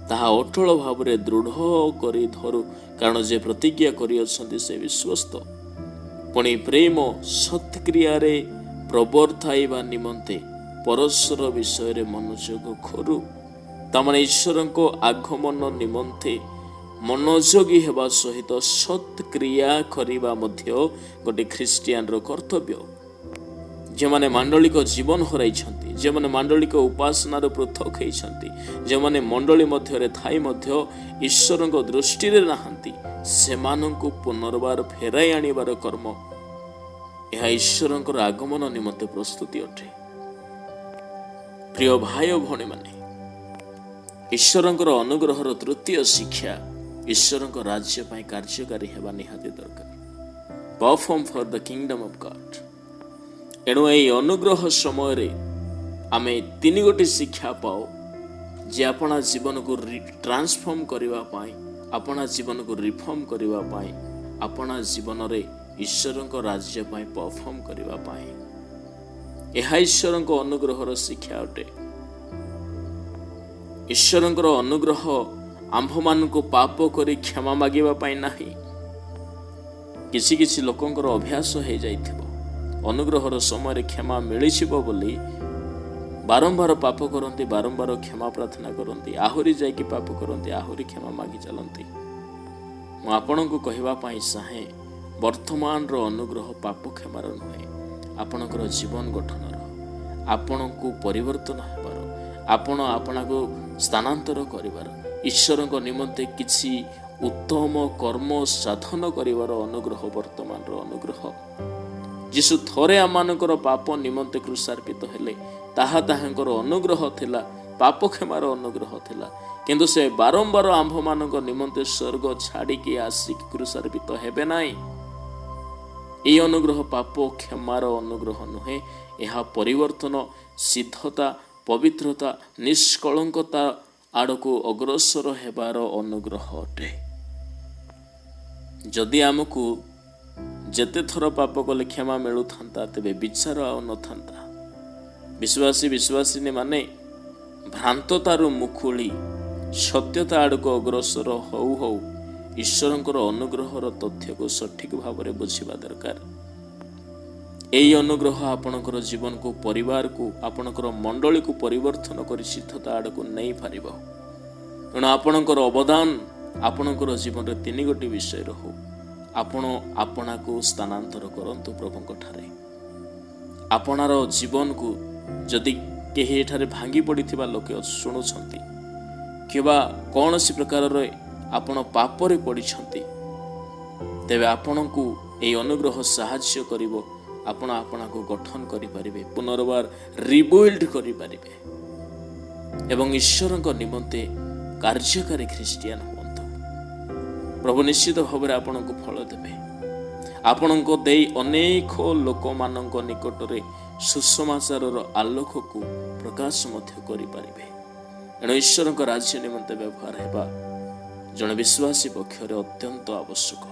ତାହା ଅଟଳ ଭାବରେ ଦୃଢ଼ କରି ଧରୁ, କାରଣ ଯେ ପ୍ରତିଜ୍ଞା କରିଅଛନ୍ତି, ସେ ବିଶ୍ୱସ୍ତ। ପୁଣି ପ୍ରେମ ସତ୍କ୍ରିୟାରେ ପ୍ରବର୍ତ୍ତାଇବା ନିମନ୍ତେ ପରସ୍ପର ବିଷୟରେ ମନୋଯୋଗ କରୁ। ତାମାନେ ଈଶ୍ୱରଙ୍କ ଆଗମନ ନିମନ୍ତେ ମନୋଯୋଗୀ ହେବା ସହିତ ସତ୍କ୍ରିୟା କରିବା ମଧ୍ୟ ଗୋଟେ ଖ୍ରୀଷ୍ଟିଆନର କର୍ତ୍ତବ୍ୟ। ଯେଉଁମାନେ ମାଣ୍ଡଳିକ ଜୀବନ ହରାଇଛନ୍ତି, ଯେଉଁମାନେ ମାଣ୍ଡଳିକ ଉପାସନାରୁ ପୃଥକ ହେଇଛନ୍ତି, ଯେଉଁମାନେ ମଣ୍ଡଳୀ ମଧ୍ୟରେ ଥାଇ ମଧ୍ୟ ଈଶ୍ୱରଙ୍କ ଦୃଷ୍ଟିରେ ନାହାନ୍ତି, ସେମାନଙ୍କୁ ପୁନର୍ବାର ଫେରାଇ ଆଣିବାର କର୍ମ, ଏହା ଈଶ୍ୱରଙ୍କର ଆଗମନ ନିମନ୍ତେ ପ୍ରସ୍ତୁତି ଅଟେ। ପ୍ରିୟ ଭାଇ ଓ ଭଉଣୀମାନେ, ଈଶ୍ୱରଙ୍କର ଅନୁଗ୍ରହର ତୃତୀୟ ଶିକ୍ଷା, ଈଶ୍ୱରଙ୍କ ରାଜ୍ୟ ପାଇଁ କାର୍ଯ୍ୟକାରୀ ହେବା ନିହାତି ଦରକାର। Perform for the kingdom of God. ଏଣୁ ଏହି ଅନୁଗ୍ରହ ସମୟରେ ଆମେ ତିନି ଗୋଟି ଶିକ୍ଷା ପାଉ ଯେ ଆପଣା ଜୀବନକୁ ଟ୍ରାନ୍ସଫର୍ମ କରିବା ପାଇଁ, ଆପଣା ଜୀବନକୁ ରିଫର୍ମ କରିବା ପାଇଁ, ଆପଣା ଜୀବନରେ ଈଶ୍ୱରଙ୍କ ରାଜ୍ୟ ପାଇଁ ପରଫର୍ମ କରିବା ପାଇଁ। ଏହା ଈଶ୍ୱରଙ୍କ ଅନୁଗ୍ରହର ଶିକ୍ଷା ଅଟେ। ଈଶ୍ୱରଙ୍କର ଅନୁଗ୍ରହ ଆମ୍ଭମାନଙ୍କୁ ପାପ କରି କ୍ଷମା ମାଗିବା ପାଇଁ ନାହିଁ। କିଛି କିଛି ଲୋକଙ୍କର ଅଭ୍ୟାସ ହେଇଯାଇଥିବ, ଅନୁଗ୍ରହର ସମୟରେ କ୍ଷମା ମିଳିଯିବ ବୋଲି ବାରମ୍ବାର ପାପ କରନ୍ତି, ବାରମ୍ବାର କ୍ଷମା ପ୍ରାର୍ଥନା କରନ୍ତି, ଆହୁରି ଯାଇକି ପାପ କରନ୍ତି, ଆହୁରି କ୍ଷମା ମାଗି ଚାଲନ୍ତି। ମୁଁ ଆପଣଙ୍କୁ କହିବା ପାଇଁ ଚାହେଁ, ବର୍ତ୍ତମାନର ଅନୁଗ୍ରହ ପାପ କ୍ଷମାର ନୁହେଁ, ଆପଣଙ୍କର ଜୀବନ ଗଠନର, ଆପଣଙ୍କୁ ପରିବର୍ତ୍ତନ ହେବାର, ଆପଣ ଆପଣାକୁ ସ୍ଥାନାନ୍ତର କରିବାର, ଈଶ୍ୱରଙ୍କ ନିମନ୍ତେ କିଛି ଉତ୍ତମ କର୍ମ ସାଧନ କରିବାର ଅନୁଗ୍ରହ ବର୍ତ୍ତମାନର ଅନୁଗ୍ରହ। ଯୀଶୁ ଥରେ ଆମମାନଙ୍କର ପାପ ନିମନ୍ତେ କ୍ରୁଶାର୍ପିତ ହେଲେ, ତାହା ତାହାଙ୍କର ଅନୁଗ୍ରହ ଥିଲା, ପାପ କ୍ଷମାର ଅନୁଗ୍ରହ ଥିଲା। କିନ୍ତୁ ସେ ବାରମ୍ବାର ଆମ୍ଭମାନଙ୍କ ନିମନ୍ତେ ସ୍ୱର୍ଗ ଛାଡ଼ିକି ଆସିକି କ୍ରୁଶାର୍ପିତ ହେବେ ନାହିଁ। ଏହି ଅନୁଗ୍ରହ ପାପ କ୍ଷମାର ଅନୁଗ୍ରହ ନୁହେଁ। ଏହା ପରିବର୍ତ୍ତନ, ସିଦ୍ଧତା, ପବିତ୍ରତା, ନିଷ୍କଳଙ୍କତା ଆଡ଼କୁ ଅଗ୍ରସର ହେବାର ଅନୁଗ୍ରହ ଅଟେ। ଯଦି ଆମକୁ ଯେତେ ଥର ପାପ କଲେ କ୍ଷମା ମିଳୁଥାନ୍ତା, ତେବେ ବିଚାର ଆଉ ନଥାନ୍ତା। ବିଶ୍ୱାସୀ ବିଶ୍ୱାସିନୀ ମାନେ ଭ୍ରାନ୍ତତାରୁ ମୁକୁଳି ସତ୍ୟତା ଆଡ଼କୁ ଅଗ୍ରସର ହଉ ହଉ ଈଶ୍ୱରଙ୍କର ଅନୁଗ୍ରହର ତଥ୍ୟକୁ ସଠିକ ଭାବରେ ବୁଝିବା ଦରକାର। ଏହି ଅନୁଗ୍ରହ ଆପଣଙ୍କର ଜୀବନକୁ, ପରିବାରକୁ, ଆପଣଙ୍କର ମଣ୍ଡଳୀକୁ ପରିବର୍ତ୍ତନ କରି ସିଦ୍ଧତା ଆଡ଼କୁ ନେଇପାରିବ। ତେଣୁ ଆପଣଙ୍କର ଅବଦାନ ଆପଣଙ୍କର ଜୀବନରେ ତିନି ଗୋଟି ବିଷୟ ରହୁ। ଆପଣ ଆପଣାକୁ ସ୍ଥାନାନ୍ତର କରନ୍ତୁ ପ୍ରଭୁଙ୍କ ଠାରେ। ଆପଣାର ଜୀବନକୁ, ଯଦି କେହି ଏଠାରେ ଭାଙ୍ଗି ପଡ଼ିଥିବା ଲୋକେ ଶୁଣୁଛନ୍ତି କିମ୍ବା କୌଣସି ପ୍ରକାରର ଆପଣ ପାପରେ ପଡ଼ିଛନ୍ତି, ତେବେ ଆପଣଙ୍କୁ ଏହି ଅନୁଗ୍ରହ ସାହାଯ୍ୟ କରିବ। ଆପଣ ଆପଣାକୁ ଗଠନ କରିପାରିବେ, ପୁନର୍ବାର ରିବିଲ୍ଡ କରିପାରିବେ ଏବଂ ଈଶ୍ୱରଙ୍କ ନିମନ୍ତେ କାର୍ଯ୍ୟକାରୀ ଖ୍ରୀଷ୍ଟିଆନ ହୁଅନ୍ତୁ। ପ୍ରଭୁ ନିଶ୍ଚିତ ଭାବରେ ଆପଣଙ୍କୁ ଫଳ ଦେବେ। ଆପଣଙ୍କ ଦେଇ ଅନେକ ଲୋକମାନଙ୍କ ନିକଟରେ ସୁସମାଚାରର ଆଲୋକକୁ ପ୍ରକାଶ ମଧ୍ୟ କରିପାରିବେ। ଏଣୁ ଈଶ୍ୱରଙ୍କ ରାଜ୍ୟ ନିମନ୍ତେ ବ୍ୟବହାର ହେବା ଜଣେ ବିଶ୍ୱାସୀ ପକ୍ଷରେ ଅତ୍ୟନ୍ତ ଆବଶ୍ୟକ।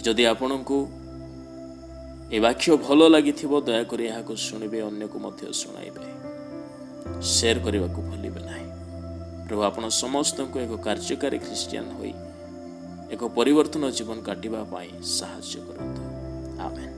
ଯଦି ଆପଣଙ୍କୁ ଏ ବାକ୍ୟ ଭଲ ଲାଗିଥିବ, ଦୟାକରି ଏହାକୁ ଶୁଣିବେ, ଅନ୍ୟକୁ ମଧ୍ୟ ଶୁଣାଇବେ, ସେୟାର କରିବାକୁ ଭୁଲିବେ ନାହିଁ। ପ୍ରଭୁ ଆପଣ ସମସ୍ତଙ୍କୁ ଏକ କାର୍ଯ୍ୟକାରୀ ଖ୍ରୀଷ୍ଟିଆନ ହୋଇ ଏକ ପରିବର୍ତ୍ତନ ଜୀବନ କାଟିବା ପାଇଁ ସାହାଯ୍ୟ କରନ୍ତୁ। ଆମେନ୍।